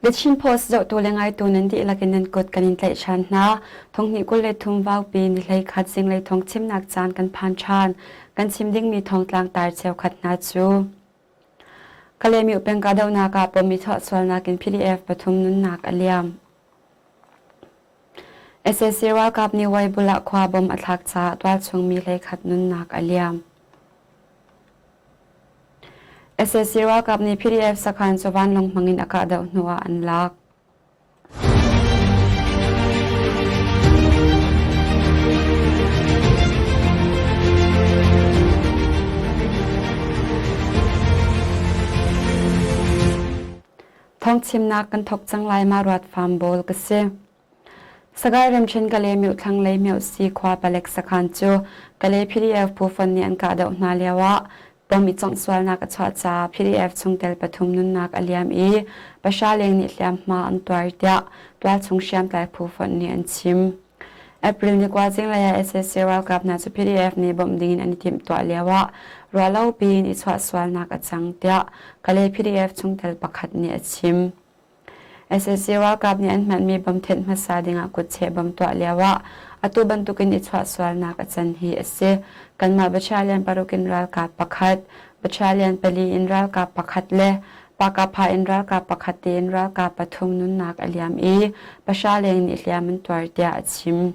The Chin Post zohtu le ngaitu nan dihlak in nan kut kan in tlaih ṭhan hna. Thonghnih 23 vaupi ni 11 zinglei thawng chimnak caan kan phan ṭhan. Kan chim dingmi thawngtlang tar cheukhat hna cu Kalaymyo peng kahdohnak ah pom i chuahsualnak in PDF pathum nunnak a liam. Sac ralkap nih Waibul ah khua bom a thlak caah tualchung mi 11 nunnak a liam. Sac ralkap nih PDF sakhan cu vanlawng hmangin a kahdoh hnuah an lak. Thawngchimnak kan thawk cang lai ma ruat farm bawl ka si. Sagaing ramṭhen Kalaymyo thlanglei Myohsi khua palek sakhan cu Kalay PDF phu fon nih an kahdoh hna lioah bom i congh sualnak a chuah caah PDF chungtel pathum nunnak a liam i pahra leng nih hliamhma an tuar tiah tualchung hriamtlai phu fonh nih an chim. April ni kua zinglei ah sac ralkap hna cu PDF nih bawmh dingin an i timhtuah lioah ruahlopi in i chuah sualnak a cang tiah Kalay PDF chungtel pakhat nih a chim. Sac ralkap nih an hmanmi bom thenh hmasa dingah kutcheh bom tuah lioah atu bantukin i chuahsualnak a can hi a si. Kanmah battalion paruk in ralkap pakhat, battalion pali in ralkap pakhat le Pakapha in ralkap pakhat tein ralkap pathum nunnak a liam i pahra leng nih hliam an tuar tiah a chim.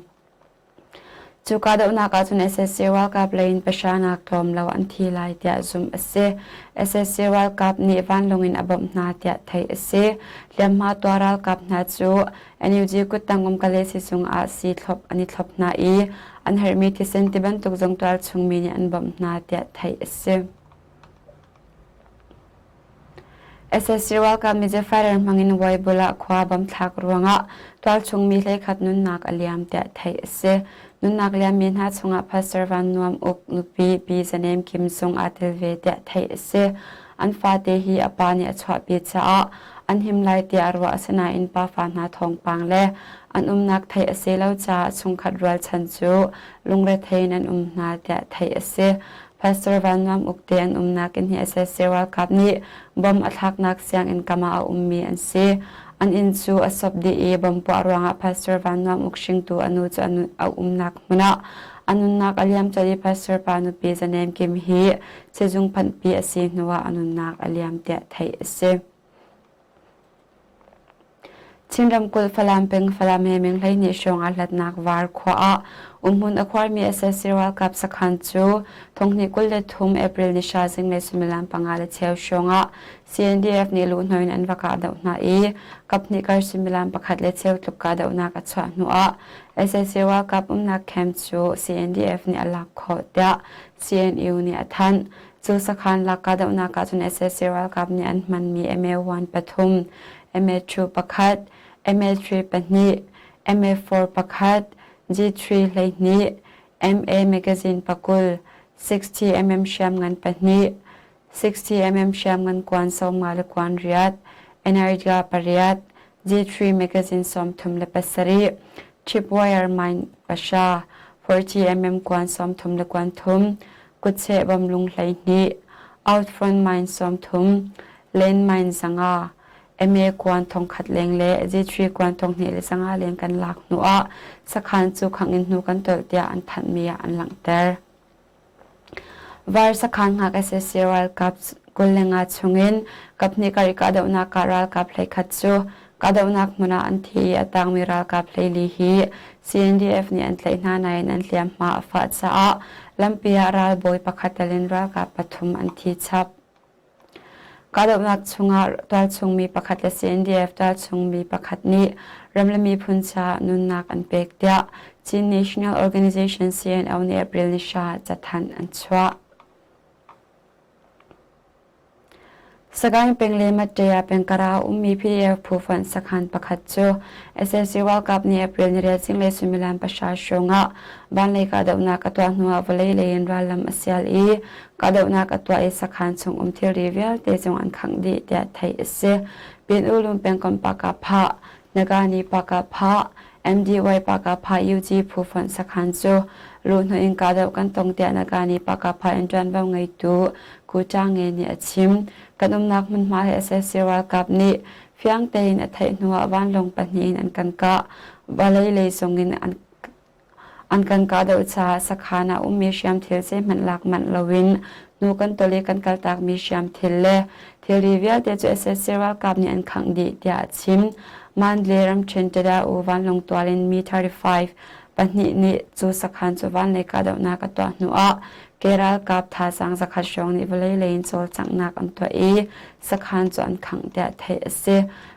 Cu kahdohnak ahcun sac ralkap lei in pahranak tlawm lo an thi lai tiah zumh a si. Sac ralkap nih vanlawng in a bawmh hna tiah theih a si. Hliamhma tuar ralkap hna cu NUG kuttang um Kalay sizung ah sii thlop an i thlop hna i an herhmi thisen tibantuk zong tualchung mi nih an bawmh hna tiah theih a si. Sac ralkap nih fighter hmangin Waibul ah khua bom thlak ruangah tualchung mi 11 nunnak a liam tiah theih a si. Nunnak liammi hna chungah Pastor Van Nuam Uk nupi Pi Zanem Kim zong aa tel ve tiah theih a si. An fate hi a pa nih a chuahpi caah an him lai tiah ruah a si nain pafa hna thawngpang le an umnak theih a si lo caah chungkhat rualchan cu lungrethei in an um hna tiah theih a si. Pastor Van Nuam Uk te an umnak inn hi sac ralkap nih bomb a thlaknak sianginn kam ah a ummi an si. An inn cu a sop dih i bomb puah ruangah Pastor Van Nuam Uk hringtu a nu cu a umnak hmun ah a nunnak a liam colh i Pastor pa nupi Zanem Kim hi sizung phanhpi a si hnuah a nunnak a liam tiah theih a si. Chin ramkulh Falam peng Falam he meng 12 hrawng aa hlatnak Var khua ah umhmun a khuarmi sac ralkap sakhan cu thonghnih 23 April ni hra zinglei suimilam panga le cheu hrawng ah CNDF nih luhhnawh in an va kahdoh hna i kaphnih kar suimilam pakhat le cheu tluk kahdohnak a chuah hnu ah sac ralkap umnak camp cu CNDF nih a lak khawh tiah CNU nih a thanh. Cu sakhan lak kahdohnak ahcun sac ralkap nih an hmanmi MA-1 pathum, MA-2 pakhat, MA-3 pahnih, MA-4 pakhat, G-3 12, MA magazine pakul, 60 mm hriamngan pahnih, 60 mm hriamngan kuan sawmnga le kuan riat, Energia pariat, G3 magazine 37, tripwire mine pahra, 40 mm kuan 30 le kuan thum, kutcheh bawmlung 12, outfront mine 30, land mine zanga, MA kuan thongkhat leng le G3 kuan thonghnih le zanga leng kan lak hnu ah sakhan cu khang in hnu kan tolh tiah an thanhmi ah an langhter. Var sakhan hngak sac ralkap 25 chungin kaphnih kar i kahdohnak ah ralkap 11 cu kahdohnak hmun ah an thi i a tangmi ralkap 14 hi CNDF nih an tlaih hna nain an hliamhma a fah caah lampi ah ralbawi pakhat tel in ralkap pathum an thi chap. Kahdohnak chungah tualchungmi pakhat le CNDF tualchungmi pakhat nih ram le miphun caah nunnak an pek tiah Chin National Organization CNO nih April ni hra cathanh an chuah. Sagaing peng le Mattaya pengkara a ummi PDF phu fonh sakhan pakhat cu sac ralkap nih April ni riat zinglei suimilam pahra hrawng ah vanlei kahdohnak a tuah hnuah vawlei lei in rallam a sial i Kahdohnak a tuah i sakhan chung um thilri vialte zong an khangh dih tiah theih a si. Pin-U-Lun pengkomh Pakapha, Nagani Pakapha, MDY Pakapha UG phu fonh sakhan cu luhhnawh in kahdoh kan tong tiah Nagani Pakapha in ṭuanvo ngeitu Ku Ṭa Nge nih a chim. Kan umnak hmunhma he sac ralkap nih. Fiang tein a theih hnuah vanlawng pahnih in an kan kah. Vawlei lei zongin an kan kahdoh caah sakhan ah ummi hriamthil zeihmanh lak manh loin hnu kan tol i kan kaltakmi hriamthil le thilri vialte cu sac ralkap nih an khangh dih tiah a chim. Mandalay ramṭhen Tada-U vanlawng tual in Mi-35 pahnih nih cu sakhan cu vanlei kahdohnak a tuah hnuah ke ralkap thazaang zakhat hrawng nih vawlei lei in cawlcanghnak an tuah i sakhan cu an khangh tiah theih a si.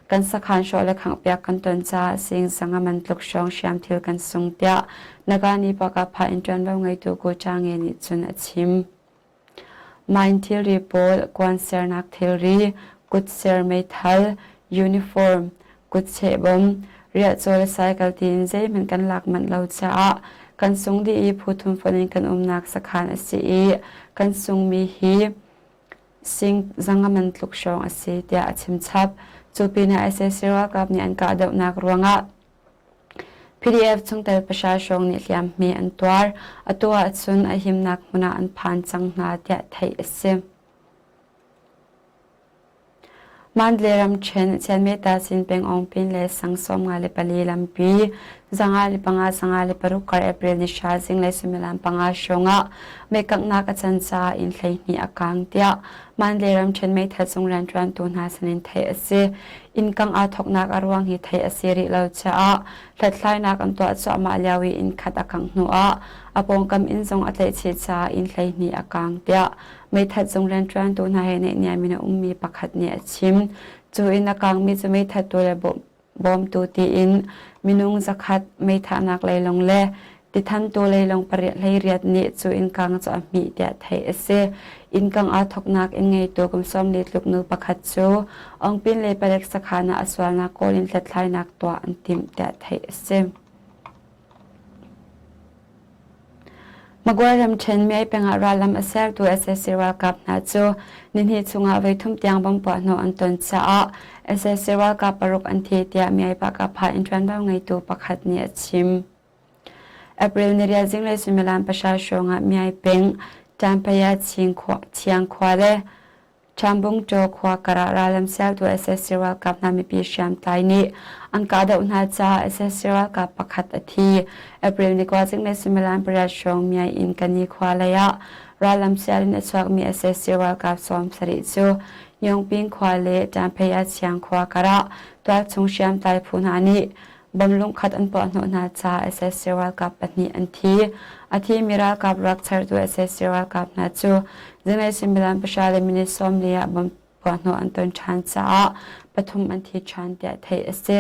Kan sakhan hrawh le khanghpiak kan ton caah sing a man tluk hrawng hriamthil kan sung tiah Nagani Pakapha in ṭuanvo ngeitu Ko Change nih cun a chim. Mine thilri pawl, kuan sernak thilri, kutser meithal, uniform, kutcheh bom, riahcaw le cycle tiin zeihmanh kan lak manh lo caah kan sung dih i phu thum fonh in kan umnak sakhan a si i kan sungmi hi sing zangaman tluk hrawng a si tiah a chim chap. Cu pinah sac ralkap nih an kahdohnak ruangah PDF chungtel pahra hrawng nih hliamhme an tuar. Atu ahcun a himnak hmun ah an phan cang hna tiah theih a si. Mandalay ramṭhen Chianmeta Sin peng Pin le sang 54 lampi 505 56 kar April ni hra zinglei suimilam panga hrawngah meikanghnak a can caah inn 12 a kang tiah Mandalay ramṭhen meithal cung rianṭuantu hna sinin theih a si. Inn kangh aa thawknak a ruang hi theih a si rih lo caah hlathlainak an tuah cuahmah lio i inn khat a kangh hnuah a pawngkam inn zong a tlaihchih caah inn 12 a kang tiah meithat zung rianṭuantu hna he naihniam in a ummi pakhat nih a chim. Cu inn a kangmi cu meithattu le bawmtu tiin minung zakhat meithahnak leilung le tithantu leilung pariat hleiriat nih cu innkang cu a hmih tiah theih a si. Innkang aa thawknak inn ngeitu kum 40 tluk nu pakhat cu Ongpin le palek sakhan ah a sualnak kawl in hlathlainak tuah an timh tiah theih a si. Magway ramṭhen Myay peng ah rallam a sertu sac ralkap hna cu nihnih chungah voithum tiang bomb puahhnawh an ton caah sac ralkap paruk an thi tiah Myay Pakapha in ṭuanvo ngeitu pakhat nih a chim. April niriat zinglei suimilam pahra hrawngah Myay peng Ṭanpaya Chiangkhua le Ṭhambungṭaw khua karah rallam sialtu sac ralkap hna mipi hriamtlai nih an kahdoh hna caah sac ralkap pakhat a thi. April ni kua zinglei suimilam pariat hrawng Myay in Kani khua lei ah rallam sial in a chuakmi sac ralkap 70 cu Nyongping khua le Ṭanphei Chiang khua karah tualchung hriamtlai phu hna nih Bom lungkhat an puahhnawh hna caah sac ralkap pahnih an thi. A thimi ralkap ruak chartu sac ralkap hna cu zinglei suimilam pahra le minute 40 ah bom puahhnawh an ton ṭhan caah pathum an thi ṭhan tiah theih a si.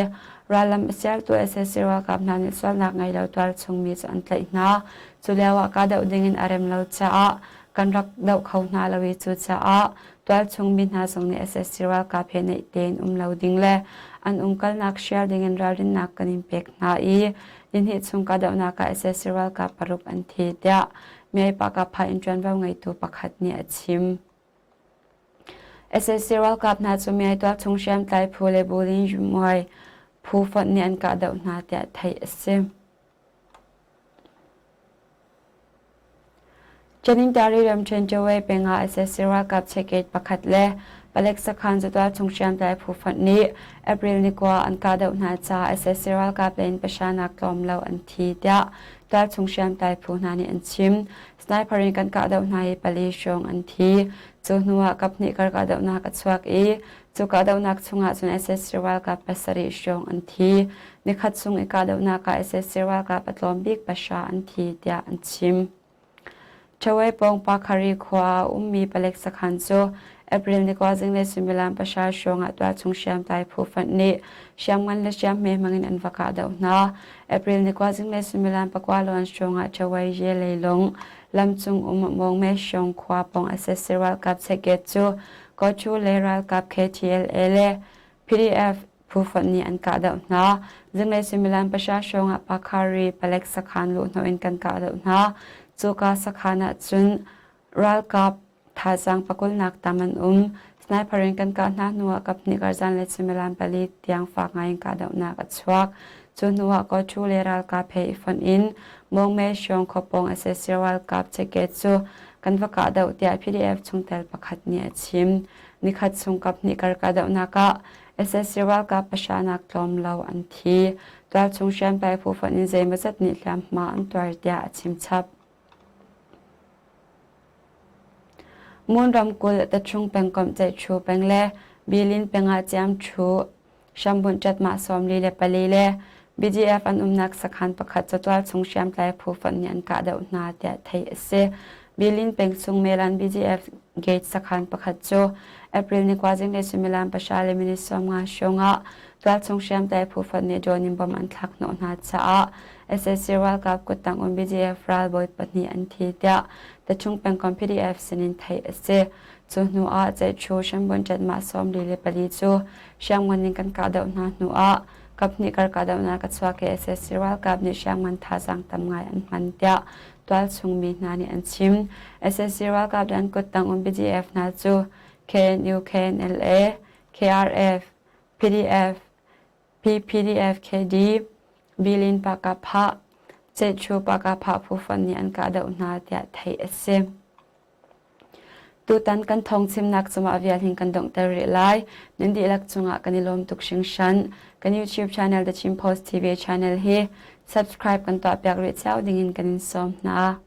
Rallam a sialtu sac ralkap hna nih sualnak ngei lo tualchung mi cu an tlaih hna. Cu lioah kahdoh dingin a rem lo caah kan rak doh kho hna lo i cucaah Tualchung mi hna zong nih sac ralkap he naih tein um lo ding le an umkalnak hrial dingin ralrinnak kan in pek hna i nihnih chung kahdohnak ah sac ralkap paruk an thi tiah Myay Pakapha in ṭuanvo ngeitu pakhat nih a chim. Sac ralkap hna cu Myay tualchung hriamtlai phu le Bulin Muai phu fonh nih an kahdoh hna tiah theih a si. Chanintari ramṭhen Chawei peng ah sac ralkap checkgate pakhat le palek sakhan zatual chung hriamtlai phu fonh nih April ni kua an kahdoh hna caah sac ralkap lei in pahranak tlawm lo an thi tiah tualchung hriamtlai phu hna nih an chim. Sniper in kan kahdoh hna i pali hrawng an thi. Cu hnu ah kaphnih kar kahdohnak a chuak i cu kahdohnak chungah cun sac ralkap pasarih hrawng an thi. Nikhat chung i kahdohnak ah sac ralkap a tlawm bik pahra an thi tiah an chim. Chawei pawng Pakhari khua ah a ummi palek sakhan cu April ni kua zinglei suimilam pahra hrawng ah tualchung hriamtlai phu fanh nih hriamngan le hriamhme hmangin an va kahdoh hna. April ni kua zinglei suimilam pakua lawn hrawng ah Chawei Ye leilung lamcung um Mawngme hrawng khua pawng sac ralkap checkgate cu Kochu le ralkap KTLA le PDF phu fonh nih an kahdoh hna. Zinglei suimilam pahra hrawng ah Pakhari palek sakhan luhhnawh in kan kahdoh hna. Cuka sakhan ah cun ralkap thazaang pakulnak tam an um. Sniper in kan kah hna hnuah kaphnih karzan le suimilam pali tiang fak ngai in kahdohnak a chuak. Cu hnuah Kawṭhu le ralkap he i fonh in Mawngme hrawng khuapawng sac ralkap checkgate cu kan va kahdoh tiah PDF chungtel pakhat nih a chim. Nikhat chung kaphnih kar kahdohnak ah. Sac ralkap pahranak tlawm lo an thi. Tualchung hriamtlai phu fonh in zeimawzat nih hliamhma an tuar tiah a chim chap. Ngun ramkulh Tachung pengkomh Ceihṭhu peng le Bilin peng ah Ciamṭhu hrambunh ṭatmah 44 le BGF an umnak sakhan pakhat cu tualchung hriamtlai phu fonh nih an kahdoh hna tiah theih a si. Bilin peng chung Melan BGF gate sakhan pakhat cu April ni kua zinglei suimilam pahra le minute 50 hrawng ah tualchung hriamtlai phu fonh nih drone in bomb an thlak hnawh hna caah sac ralkap kuttang um BGF ralbawi pahnih an thi tiah Tachung pengkomh PDF sinin theih a si. Cu hnu ah Ceihṭhu Hrembun ṭatmah 44 cu hriamngan in kan kahdoh hna hnu ah kaphnih kar kahdohnak a chuak i sac ralkap nih hriamngan thazaang tam ngai an hman tiah tualchung mi hna nih an chim. Sac ralkap le an kuttang um BGF hna cu KNU, KNLA, KRF, PDF, PPDF KD, Bilin Pakapha, Cechu Pakapha phu fonh nih an kahdoh hna tiah theih a si. Tutan kan thawngchimnak cungah vial hin kan donghter rih lai. Nan dihlak cungah kan i lawm tuk hringhran. Kan YouTube channel The Chin Post TV channel hi subscribe kan tuahpiak rih cio dingin kan in sawm hna.